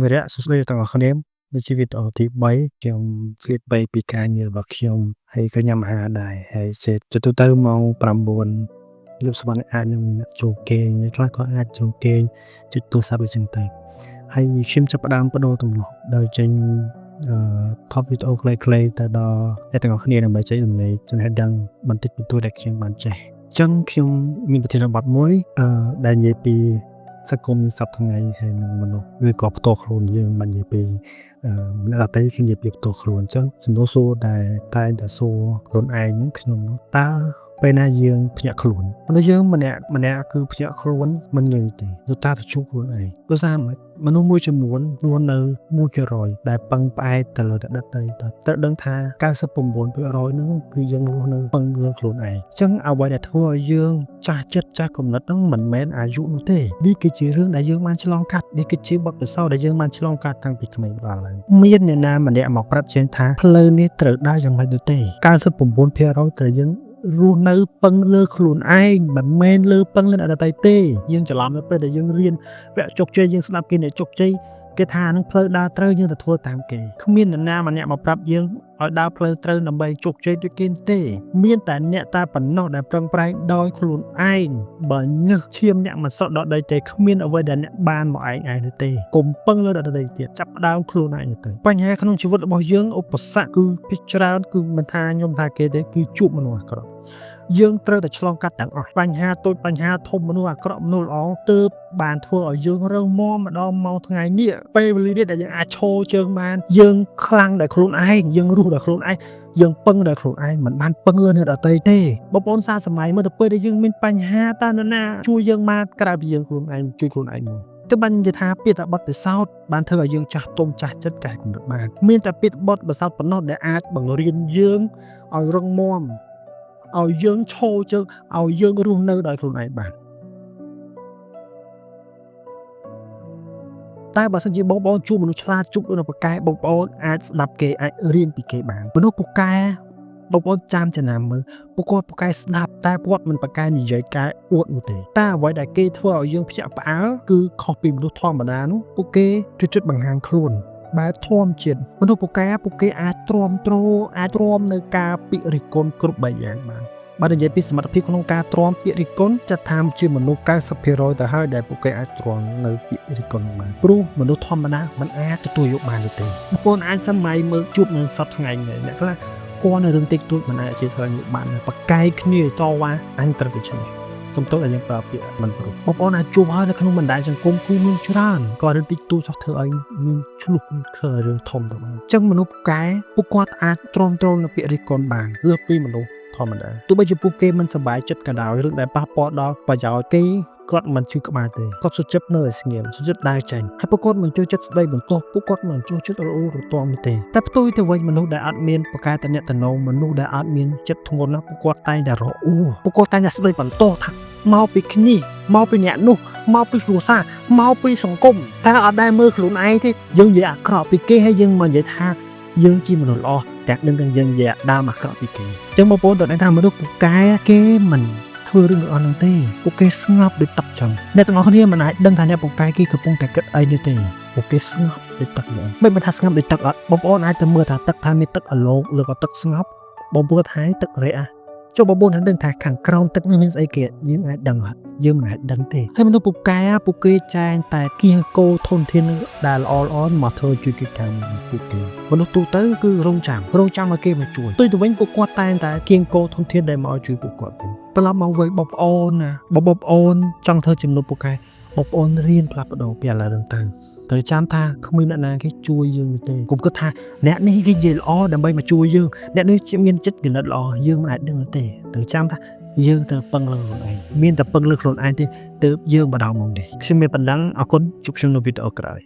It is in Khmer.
វីរៈសួស្តីទាំងអស់គ្នានេះជាវីដេអូទី3ខ្ញុំស្លៀកបីពីការងាររបស់ខ្ញុំហើយក៏ញ៉ាំអាហារដែរហើយជាទូទៅម៉ោង9លោកស្មានអាចនឹងចូលគេងខ្លះក៏អាចចូលគេងចុចទូរស័ព្ទអីចឹងទៅហើយខ្ញុំចាប់ផ្ដើមបដូរទម្លាប់ដោយចេញអឺថតវីដេអូខ្លីៗទៅដល់អ្នកទាំងអស់គ្នាដើម្បីចែករំលែកចំណេះដឹងបន្តិចបន្តួចដែលខ្ញុំបានចេះអញ្ចឹងខ្ញុំមានប្រធានបទមួយដែលនិយាយពីសង្គមសប្តាហ៍ថ្ងៃហើយនឹងមនុស្សឬក៏ផ្ទាល់ខ្លួនយើងមិននិយាយពីអ្នកដទៃគឺនិយាយពីផ្ទាល់ខ្លួនអញ្ចឹងសំណួរសួរដែលតែងតែសួរខ្លួនឯងហ្នឹងខ្ញុំតើពេលណាយើងភ្ញាក់ខ្លួនមនុស្សយើងម្នាក់ម្នាក់គឺភ្ញាក់ខ្លួនមិនងាយទេគឺតាទៅជួបខ្លួនឯងព្រោះសារមនុស្សមួយចំនួនរស់នៅ1%ដែលពឹងផ្អែកទៅលើអ្នកដទៃតែត្រូវដឹងថា99%ហ្នឹងគឺយើងរស់នៅពឹងលើខ្លួនឯងអញ្ចឹងអ្វីដែលធ្វើឲ្យយើងចាស់ចិត្តចាស់គំនិតហ្នឹងមិនមែនអាយុនោះទេនេះគឺជារឿងដែលយើងបានឆ្លងកាត់នេះគឺជាបទពិសោធន៍ដែលយើងបានឆ្លងកាត់តាំងពីក្មេងដល់ហើយមានអ្នកណាម្នាក់មកប្រាប់ជាងថាផ្លូវនេះត្រូវដើរយ៉ាងម៉េចនោះទេ99%ត្រូវយើងរស់នៅពឹងលើខ្លួនឯងមិនមែនលើពឹងលើអ្នកដទៃទេយើងច្រឡំនៅពេលដែលយើងរៀនវគ្គជោគជ័យយើងស្ដាប់គេអ្នកជោគជ័យគេថានឹងផ្លូវដើរត្រូវយើងទៅធ្វើតាមគេគ្មាននរណាម្នាក់មកប្រាប់យើងឲ្យដើរផ្លូវត្រូវដើម្បីជោគជ័យដូចគេទេមានតែអ្នកតែប៉ុណ្ណោះដែលប្រឹងប្រែងដោយខ្លួនឯងបើញើសឈាមអ្នកមិនស្រក់ដល់ដីទេគ្មានអ្វីដែលអ្នកបានមកឯងឯងនោះទេកុំពឹងលើដទៃទៀតចាប់ផ្ដើមខ្លួនឯងទៅបញ្ហាក្នុងជីវិតរបស់យើងឧបសគ្គគឺភាគច្រើនគឺមិនថាខ្ញុំថាគេទេគឺជួបមនុស្សអាក្រក់យើងត្រូវតែឆ្លងកាត់ទាំងអស់បញ្ហាតូចបញ្ហាធំមនុស្សអាក្រក់មនុស្សល្អទើបបានធ្វើឲ្យយើងរឹងមាំម្ដងមកថ្ងៃនេះពេលវេលានេះដែលយើងអាចឈរជើងបានយើងខ្លាំងដោយខ្លួនឯងយើងរស់ដោយខ្លួនឯងយើងពឹងដោយខ្លួនឯងមិនបានពឹងលើអ្នកដទៃទេបងប្អូនសាសម័យមើលទៅពេលដែលយើងមានបញ្ហាតើនរណាជួយយើងមកក្រៅពីយើងខ្លួនឯងជួយខ្លួនឯងមកទៅបាននិយាយថាពាក្យថាបទពិសោធន៍បានធ្វើឲ្យយើងចាស់ទុំចាស់ចិត្តកែកំណត់បានមានតែពាក្យបទពិសោធន៍ប៉ុណ្ណោះដែលអាចបង្រៀនយើងឲ្យរឹងមាំឲ្យយើងឈរជើងឲ្យយើងរស់នៅដោយខ្លួនឯងបានតែបើសិនជាបងប្អូនជួបមនុស្សឆ្លាតជួបមនុស្សពូកែបងប្អូនអាចស្ដាប់គេអាចរៀនពីគេបានមនុស្សពូកែបងប្អូនចាំចំណាំមើលពួកគាត់ពូកែស្ដាប់តែគាត់មិនពូកែនិយាយកែអួតនោះទេតែអ្វីដែលគេធ្វើឲ្យយើងភ្ញាក់ផ្អើលគឺខុសពីមនុស្សធម្មតានោះពួកគេជួយចិត្តបង្ហាញខ្លួនបែបធម្មជាតិមនុស្សពូកែពួកគេអាចទ្រាំទ្រអាចទ្រាំនៅការពាក្យរិះគន់គ្រប់បែបយ៉ាងបានបើនិយាយពីសមត្ថភាពក្នុងការទ្រាំពាក្យរិះគន់ចាត់ថាជាមនុស្ស90%ទៅហើយដែលពួកគេអាចទ្រាំនៅពាក្យរិះគន់បានព្រោះមនុស្សធម្មតាមិនអាចទទួលយកបាននោះទេបងប្អូនអាចសម័យមើលជួបនឹងសប្តាហ៍ថ្ងៃនេះអ្នកខ្លះគាត់នៅរឿងតិចតួចមិនអាចអធិស្ឋានយកបានបកែគ្នាតវ៉ាអញត្រូវតែឈ្នះសំទោសដែលយើងប្រើពាក្យមិនព្រោះបងប្អូនអាចជួបហើយនៅក្នុងបណ្ដាញសង្គមគឺមានច្រើនក៏រឿងតិចតួចសោះធ្វើឲ្យមានឆ្លោះធ្វើឲ្យរឿងធំទៅបានអញ្ចឹងមនុស្សពូកែពួកគាត់អាចទ្រាំទ្រនៅពាក្យរិះគន់បានលើសពីមនុស្សធម្មតាទោះបីជាពួកគេមិនសប្បាយចិត្តក៏ដោយរឿងដែលប៉ះពាល់ដល់ប្រយោជន៍គេគាត់មិនជឿក្បាលទេគាត់សុខចិត្តនៅឲ្យស្ងៀមសុខចិត្តដើរចេញហើយពួកគាត់មិនចូលចិត្តស្ដីបន្ទោសពួកគាត់មិនចូលចិត្តរអ៊ូរទាំនោះទេតែផ្ទុយទៅវិញមនុស្សដែលអត់មានប្រកែតំណតំណងមនុស្សដែលអត់មានចិត្តធ្ងន់ណាស់ពួកគាត់តែងតែរអ៊ូពួកគាត់តែងតែស្ដីបន្ទោសថាមកពីគ្នាមកពីអ្នកនោះមកពីគ្រួសារមកពីសង្គមតែអត់ដែលមើលខ្លួនឯងទេយើងនិយាយអាក្រក់ពីគេហើយយើងមកនិយាយថាយើងជាមនុស្សល្អតែដឹងទាំងយើងនិយាយដើមអាក្រក់ពីគេអញ្ចឹងបងប្អូនត្រូវដឹងថាមនុស្សពូកែគេមិនធ្វើរឿងទាំងអស់ហ្នឹងទេពួកគេស្ងប់ដូចទឹកចឹងអ្នកទាំងអស់គ្នាមិនអាចដឹងថាអ្នកពូកែគេកំពុងតែគិតអីនោះទេពួកគេស្ងប់ដូចទឹកហ្នឹងមិនថាស្ងប់ដូចទឹកអត់បងប្អូនអាចទៅមើលថាទឹកថាមានទឹកអាឡូកឬក៏ទឹកស្ងប់បងប្អូនថាទឹករះចុះបងប្អូនដឹងថាខាងក្រោមទឹកនេះមានស្អីគេយើងអាចដឹងអត់យើងមិនអាចដឹងទេហើយមនុស្សពូកែពួកគេចែងតែគៀកោធនធានដែលល្អល្អមកធ្វើជួយកិច្ចការពួកគេមនុស្សទូទៅគឺរងចាំឲ្យគេមកជួយផ្ទុយទៅវិញពួកគាត់តែងតែគៀងគោធនធានដែលមកឲ្យជួយពួកគាត់វិញត្រឡប់មកវិញបងប្អូនណាបងប្អូនចង់ធ្វើជំនួសពូកែបងប្អូនរៀនផ្លាស់ប្ដូរពីឥឡូវហ្នឹងទៅត្រូវចាំថាគ្មានអ្នកណាគេជួយយើងទេកុំគិតថាអ្នកនេះគេនិយាយល្អដើម្បីមកជួយយើងអ្នកនេះជាមានចិត្តគណិតល្អយើងមិនអាចដឹងទេត្រូវចាំថាយើងត្រូវពឹងលើខ្លួនឯងមានតែពឹងលើខ្លួនឯងទេទើបយើងបដៅមកនេះខ្ញុំមានប៉ុណ្ណឹងអរគុណជួបខ្ញុំនៅវីដេអូក្រោយ។